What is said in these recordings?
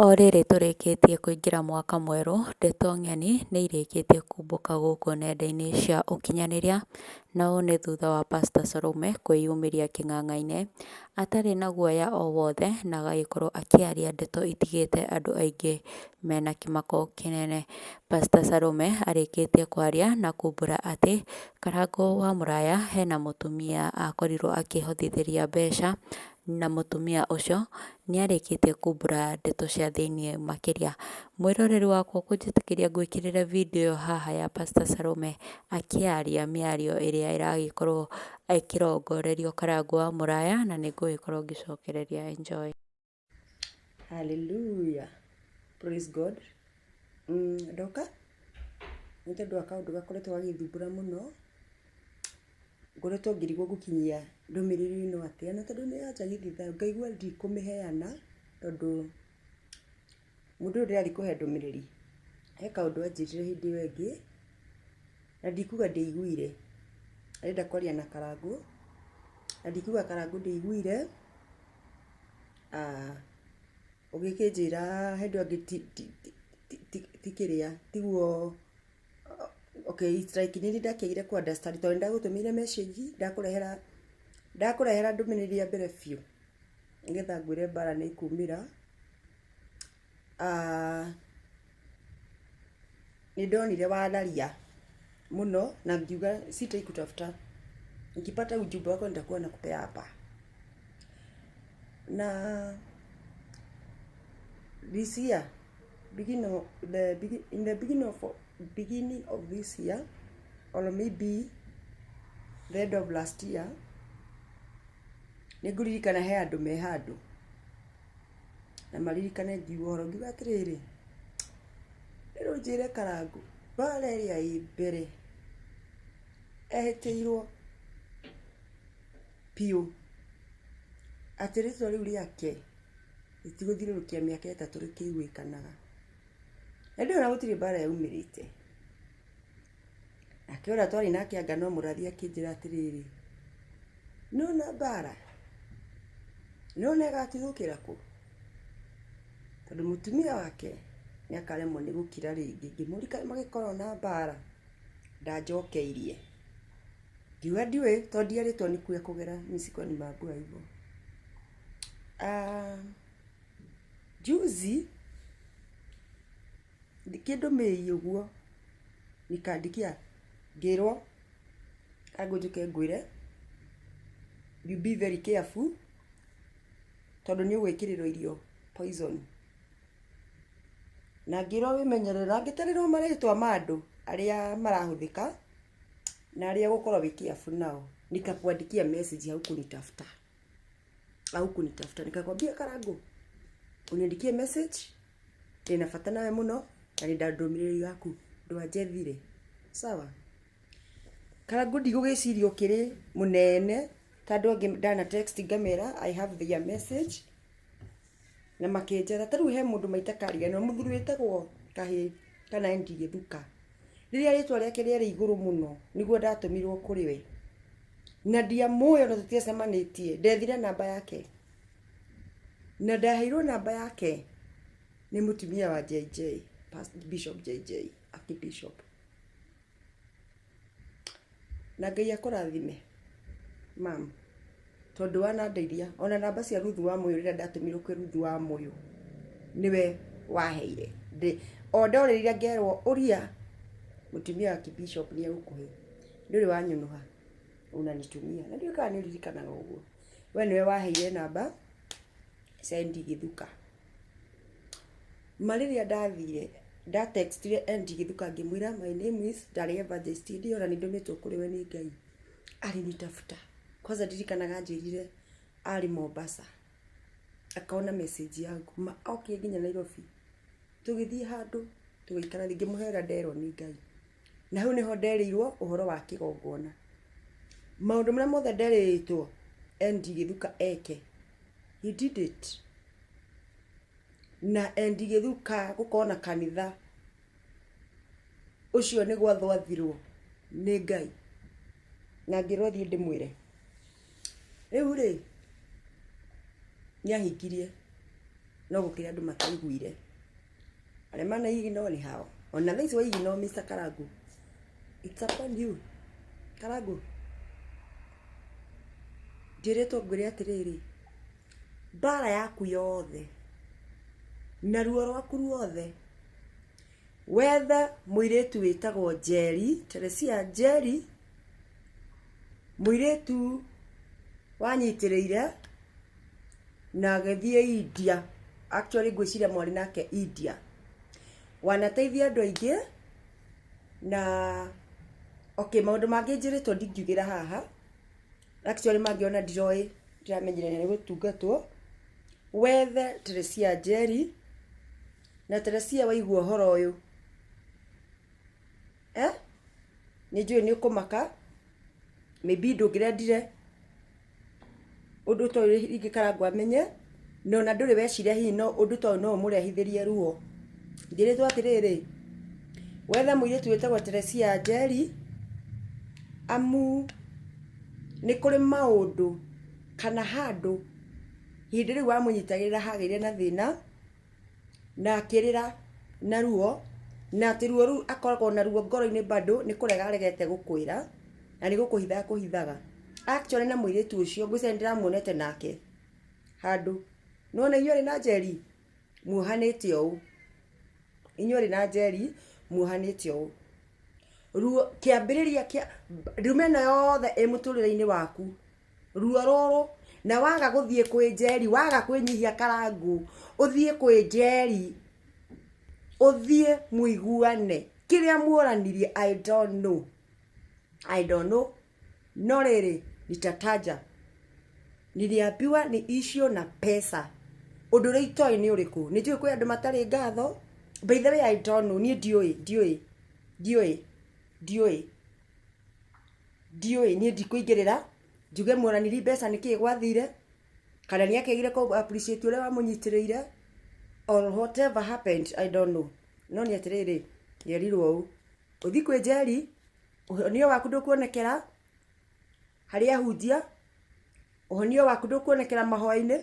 O rĩrĩ tũrĩkĩtie kũingĩra mwaka mwerũ, ndeto ng'eni nĩ irĩkĩtie kumbũka gũkũ nenda-inĩ cia ũkinyanĩria, na ũũ nĩ thutha wa Pastor Salome kwĩyumĩria kĩng'ang'a-inĩ, atarĩ na guoya o wothe, na agagĩkorwo akĩaria ndeto itigĩte andũ aingĩ mena kĩmako kĩnene. Pastor Salome arĩkĩtie kwaria na kumbũra atĩ, Karangũ wa Mũraya hena mũtumia akorirwo akĩhothithĩria mbeca, na mũtumia ũcio nĩarĩkĩtie kumbũra ndeto cia thĩiniĩ makĩria. Mwĩroreri wakwa ũkũnjĩtĩkĩria ngwĩkĩrĩre video haha ya Pastor Salome akĩaria mĩario ĩrĩa ĩragĩkorwo ĩkĩrongorerio Karangũ wa Mũraya, na nĩngũgĩkorwo ngĩcokereria. Enjoy. Hallelujah. Praise God. Ndoka nĩ tondũ wa kaũndũ gakoretwo gagĩthumbũra mũno, ngoretwo ngĩrigwo ngũkinyia ndũmĩrĩri ĩno atĩa, na tondũ nĩ yanjagithia thayũ ngaigua ndikũmĩheana tondũ mũndũ ũyũ ndĩrathiĩ kũhe ndũmĩrĩri, he kaũndũ anjĩrire hĩndĩ ĩyo ĩngĩ, na ndikuga ndiaiguire, arenda kwaria na Karangũ, na ndikuga Karangũ ndiaiguire, ũgĩkĩnjĩra he andũ angĩ ti kĩrĩa, tiguo okay it's like nĩ niĩ ndakĩagire kũ understand tondũ nĩ ndagũtũmĩire message ndakũrehera ndakũrehera ndũmĩrĩri ya mbere biũ nĩgetha ngwĩre mbara nĩ ikumĩra. Nĩ ndonire wararia mũno na ngiuga sitaikutafuta, nikipata ujumbe wako nitakuwa nakupea hapa. Na this year beginning of the in the beginning of this year or maybe the end of last year, nĩ ngũririkana he andũ me handũ na maririkane ngiuga ũhoro ngiuga atĩrĩrĩ, rĩu njĩre Karangũ mbara ĩrĩa ĩ mbere ehĩtĩirwo biũ atĩ rĩtwa rĩu rĩake rĩtigũthiũrũrũkia mĩaka 3 rĩkĩiguĩkanaga. Na ndĩrona gũtirĩ mbara yaumĩrĩte. Nake ũrĩa twarĩ nake anga no mũrathi akĩnjĩra atĩrĩrĩ, nĩwona mbara, nĩwona ĩgatuthũkĩra kũ? Tondũ mũtumia wake nĩ akaremwo nĩ gũkira rĩngĩ. Ngĩmũria kaĩ magĩkoragwo na mbara, ndanjokeirie. Ngiuga ndiũĩ tondũ ndierĩtwo nĩkuo ekũgera, mimi sikuwa nimeambiwa hivyo. Juzi kĩndũ mĩi ũguo nikaandikia ngĩrwo Karangũ njũke ngwĩre you be very careful tondũ nĩ ũgwĩkĩrĩrwo irio poison. Na ngĩrwo wĩmenyerere na ngĩtarĩrwo marĩtwa ma andũ arĩa marahũthĩka na arĩa ũgũkorwo wĩ careful nao. Nikakuandikia message haukunitafuta, haukunitafuta. Nikakwambia Karangũ uniandikie message ndĩna bata nawe mũno na nĩ ndũmĩrĩri yaku ndwanjethire. Sawa? Karangũ ndigũgĩciria ũkĩrĩ mũnene ta andũ angĩ ndana text ngamera I have their message na makĩnjetha. Ta rĩu he mũndũ maita kariganĩrwo mũthuri wĩtagwo kahĩ kana Andy Gĩthuka. Rĩrĩa rĩtwa rĩake rĩarĩ igũrũ mũno nĩguo ndatũmirwo kũrĩ we. Na ndiamũĩ ona tũtiacemanĩtie, ndethire namba yake. Na ndaheirwo namba yake nĩ mũtumia wa JJ, Bishop JJ, Archbishop. Na Ngai akũrathime mam, tondũ wanandeithia. Ona namba cia Ruth wa Mũyũ rĩrĩa ndatũmirwo kwĩ Ruth wa Mũyũ nĩwe waheire. O ndorĩrire ngerwo ũria mũtumia wa Archbishop nĩ egũkũhe. Ndũrĩ wanyũnũha unanitumia. Na ndiũĩ kana nĩ ũririkanaga ũguo. We nĩwe waheire namba cia Andy Gĩthuka. Ma rĩrĩa ndathire, ndatextire Andy Gĩthuka ngĩmwĩra my name is ndarĩ evangelist hĩndĩ ĩyo na nĩ ndũmĩtwo kũrĩ we nĩ Ngai. Alinitafuta. Kwanza ndirikanaga anjĩrire arĩ Mombasa. Akaona message yangu. Ma okire nginya Nairobi. Tũgĩthiĩ handũ tũgĩikara thĩ ngĩmũhe ũrĩa nderwo nĩ Ngai. Na hau nĩho nderĩirwo ũhoro wa kĩgongona. Maũndũ marĩa mothe nderĩtwo Andy Gĩthuka eke, he did it. Na Andy Gĩthuka gũkorwo na kanitha ũcio nĩ gwathwo athirwo nĩ Ngai. Na ngĩrwo thiĩ ndĩmwĩre. Rĩu rĩ, nĩ ahingirie. No gũkĩrĩ andũ mataiguire. Arĩa manaignore nĩ hao. Ona thaa ici wa ignore Mr. Karangu. It's upon you. Karangu. Njĩrĩtwo ngwĩre atĩrĩrĩ, mbara yaku yothe na ruo rwaku ruothe, wethe mũirĩtu wĩtagwo Njeri, Teresia Njeri, mũirĩtu wanyitĩrĩire na agĩthiĩ India. Actually ngwĩciria mwarĩ nake India. Wanateithia andũ aingĩ na okay, maũndũ mangĩ njĩrĩtwo ndingiugĩra haha. Actually mangĩ ona ndiroĩ, ndiramenyire nĩ gũtungatwo. Wethe Teresia Njeri, na Teresia waigua ũhoro ũyũ, eh? Nĩ njũĩ nĩ ũkũmaka, maybe ndũngĩrendire ũndũ ta ũyũ rĩngĩ Karangũ amenye, na ona ndũrĩ weciria hihi no ũndũ ta ũyũ no ũmũrehithĩrie ruo. Njĩrĩtwo atĩrĩrĩ, wethe mũirĩtu wĩtagwo Teresia Njeri, amu nĩ kũrĩ maũndũ kana handũ hĩndĩ rĩu wamũnyitagĩrĩra hagĩire na thĩna, na akĩrĩra na ruo, na atĩ ruo rũu akoragwo na ruo ngoro-inĩ bado nĩ kũrega aregete gũkwĩra, na nĩ gũkũhitha akũhithaga. Actually na mũirĩtu ũcio ngwĩciria nĩ ndĩramuonete nake handũ. Nĩwona inyuerĩ na Njeri muohanĩte ũũ, inyuerĩ na Njeri muohanĩte ũũ. Ruo kĩambĩrĩria kĩa ndume ĩno yothe ĩ mũtũrĩre-inĩ waku, ruo rũrũ, na waga gũthiĩ kwĩ Njeri, waga kwĩnyihia Karangũ, ũthiĩ kwĩ Njeri, ũthiĩ mũiguane kĩrĩa muoranirie, I don't know, I don't know. No rĩrĩ, nitataja, niliambiwa ni issue na pesa. Ũndũ ũrĩa itoĩ nĩ ũrĩkũ? Nĩ njũĩ kwĩ andũ matarĩ ngatho. By the way, I don't know, niĩ ndiũĩ, ndiũĩ, ndiũĩ, ndiũĩ, ndiũĩ, niĩ ndikũingĩrĩra njuge muoranirie mbeca nĩkĩĩ gwathire, kana nĩ akĩagire kũ appreciate ũrĩa wamũnyitĩrĩire, or whatever happened, I don't know. No nĩ atĩrĩrĩ, nĩerirwo ũũ, ũthiĩ kwĩ Njeri, ũhonio waku ndũkuonekera harĩ ahunjia, ũhonio waku ndũkuonekera mahoya-inĩ,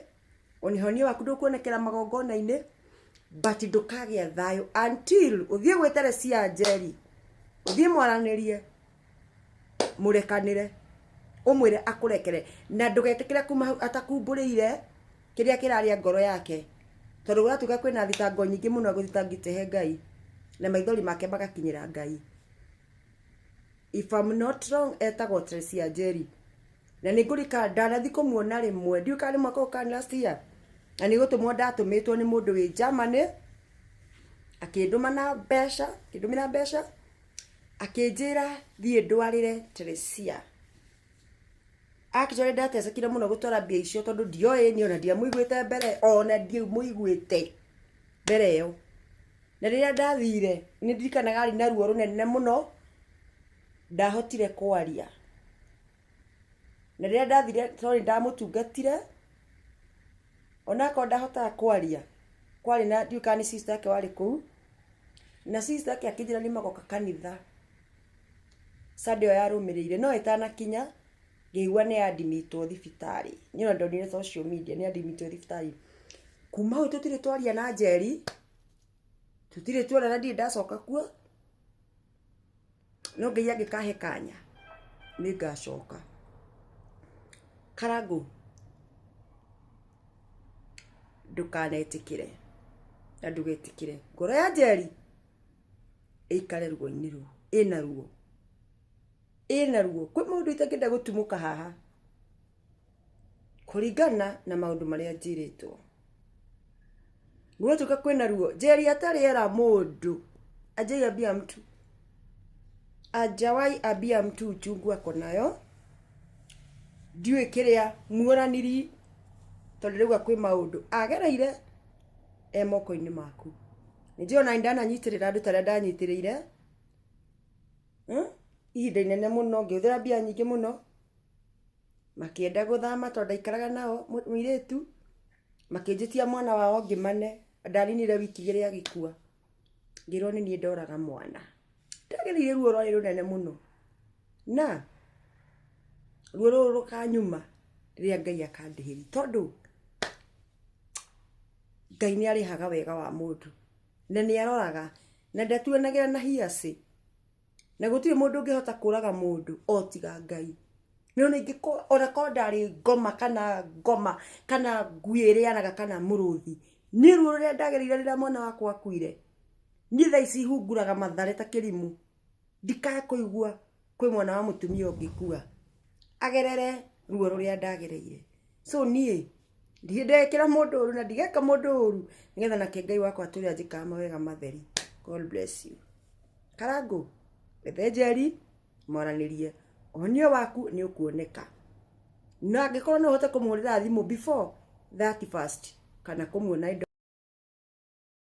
ũhonio waku ndũkuonekera magongona-inĩ, but ndũkagĩa thayũ until ũthiĩ gwĩ Teresia Njeri, ũthiĩ mwaranĩrie, mũrekanĩre, ũmwĩre akũrekere, na ndũgetĩkĩre kuma hau atakumbũrĩire kĩrĩa kĩrarĩa ngoro yake, tondũ gũratuĩka kwĩna thitango nyingĩ mũno agũthitangĩte he Ngai, na maithori make magakinyĩra Ngai. If I'm not wrong, etagwo Teresia Njeri. Na nĩ ngũrika ndanathi kũmuona rĩmwe, ndiũĩ kana nĩ mwaka ũyũ kana last year, na nĩ gũtũmwo ndatũmĩtwo nĩ mũndũ wĩ Germany, akĩndũma na mbeca, akĩndũmĩra mbeca, akĩnjĩra thiĩ ndwarĩre Teresia. Actually ndatecekire mũno gũtwara mbia icio tondũ ndioĩ niĩ ona ndiamũiguĩte mbere, ona ndiamũiguĩte mbere ĩyo. Na rĩrĩa ndathire nĩ ndirikanaga arĩ na ruo rũnene mũno, ndahotire kwaria. Na rĩrĩa ndathire tondũ nĩ ndamũtungatire, onakorwo ndahotaga kwaria, kwarĩ na ndiũĩ kana nĩ sister yake warĩ kũu, na sister yake akĩnjĩra nĩ magoka kanitha Sunday ĩyo yarũmĩrĩire, no ĩtanakinya ngĩigua nĩ admitwo thibitarĩ. Niĩ ona ndonire social media nĩ admitwo thibitarĩ. Kuma hau tũtirĩ twaria na Njeri, tũtirĩ tuonana, ndirĩ ndacoka kuo, no Ngai angĩkahe kanya nĩ ngacoka. Karangũ, ndũkanetĩkĩre na ndũgetĩkĩre ngoro ya Njeri ĩikare ruo-inĩ rũu, ĩna ruo, ĩna ruo. Kwĩ maũndũ itangĩenda gũtumũka haha kũringana na maũndũ marĩa njĩrĩtwo. Gũgatuĩka kwĩna ruo, Njeri atarĩ era mũndũ, hajaiambia mtu, hajawahi ambia mtu uchungu ako nayo. Ndiũĩ kĩrĩa muoraniri tondũ rĩu kwĩ maũndũ agereire e moko-inĩ maku. Nĩ njũĩ ona ndananyitĩrĩra andũ ta arĩa ndanyitĩrĩire, ihinda inene mũno, ngĩhũthĩra mbia nyingĩ mũno, makĩenda gũthama tondũ ndaikaraga nao mũirĩtu, makĩnjĩtia mwana wao ngĩmane, ndaninire wiki igĩrĩ agĩkua, ngĩrwo nĩ niĩ ndoraga mwana. Ndagereire ruo rwarĩ rũnene mũno, na ruo rũrũ rũkanyuma rĩrĩa Ngai akandĩhĩria, tondũ Ngai nĩ arĩhaga wega wa mũndũ na nĩ aroraga na ndatuanagĩra na hiacĩ na gũtirĩ mũndũ ũngĩhota kũraga mũndũ o tiga Ngai. Nĩ ingĩkorwo ona korwo ndarĩ ngoma kana ngoma kana ngui ĩrĩanaga kana mũrũthi, niĩ ruo rũrĩa ndagereire rĩrĩa mwana wakwa akuire, niĩ thaa ici hunguraga mathare ta kĩrimũ, ndikae kũigua kwĩ mwana wa mũtumia ũngĩkua agerere ruo rũrĩa ndagereire. So niĩ ndirĩ ndekĩra mũndũ ũru na ndigeka mũndũ ũru, nĩgetha nake Ngai wakwa atũre anjĩkaga mawega matheri. God bless you. Karangũ, ethe Njeri, mwaranĩrie, ũhonio waku nĩ ũkuoneka. Na angĩkorwo no ũhote kũmũhũrĩra thimũ before 31st kana kũmuona.